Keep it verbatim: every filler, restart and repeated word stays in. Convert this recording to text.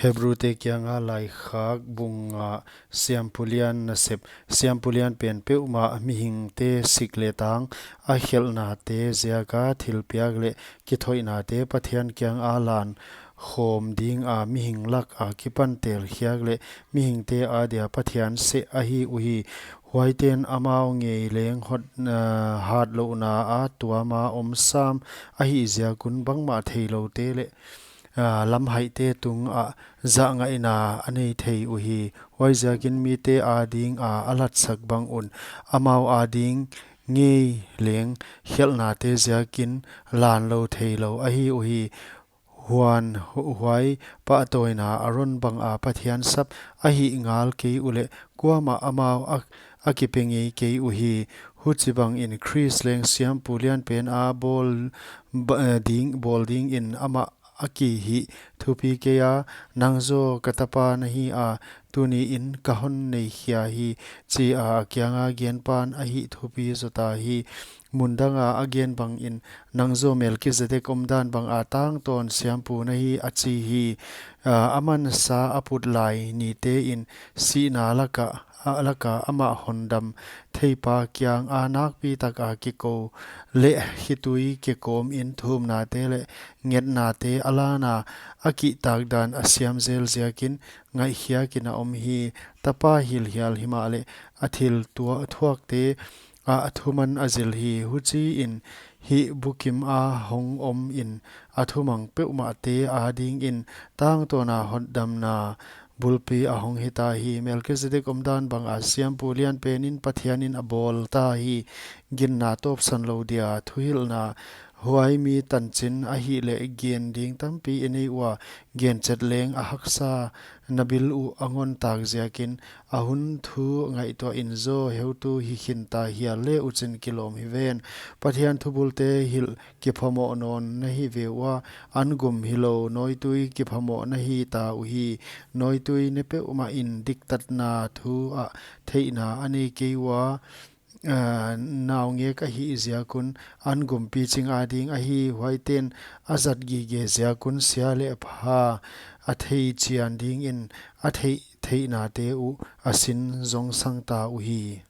Hebrute kianga laikhak bung nga. Siampu lian nasep. Siampu lian pen peuhmah mihingte sik leh tang a khelhnate ziaka thilpiak leh kithoihnate Pathian kianga lan khawm dinga mihing laka kipan telkhiak leh mihingte adia Pathian seh ahi uhi. Huaiten amau ngei leng hot, ah, hatlouhna a tuama om sam ahih ziakun bangmah theiloute leh, ah, lamhaihte tungah zahngaihna a nei thei uhi. Huaiziakin mite adinga a latsak bang un amau ading ngei leng khelhnate ziakin lanlou theilou ahi uhi. Huan hu-, huai pahtawina Aron banga Pathian sap ahih ngal kei uleh kuamah amau a, a kipe ngei kei uhi. Huchibangin Khrist leng siampu lianpen a bawl, ba-, eh, ding, bawl dingin amah a kihih thupi keia, "Nang zaw ka tapa na hi a, tuniin ka hon nei khia hi," chia a kianga genpan a hih thupi zota hi. Mundanga a gen bangin, "Nang zaw Melkizedek omdan banga tangtawn siampu na hi," a chi hi. Ah, aman sa a put lai nitein sihna laka, a laka amah hondam theipa kianga nakpitaka kikou leh khitui kikawmin thumnate leh ngetnate a lana a kihtakdan a siam zel ziakin ngaihkhiakin a om hi. Tapa hilhial himahleh a thil tua-, thuakte ah a thuman a zil hi. Huchiin hih bukima hong omin a thumang peuhmahte adingin tangtawna hotdamna bulpi a hong hita hi. Melkizedek omdan banga siampu lianpenin Pathianin a bawlta hi. Ginna tawpsan lou dia thuhilhna, huai mi tanchin ahihleh gen ding tampi i nei ua, genchet leng a haksa na bil uh a ngontak ziakin, a hun thu ngaihtuahin zaw heutu hi khinta hial le uchin kilawm hi ven. Pathian thubulte hilh kiphamoh nawn na hi ve ua, an gum hilou nawitui kiphamoh na hita uhi. Nawitui ne peuhmahin diktatna thu ah theihna a nei kei ua, ah, naungek ahih ziakun an gum piching ading ahi. Huaiten a zat gige ziakun sia leh pha a thei chian dingin a theih theihnate uh a sin zong sangta uhi.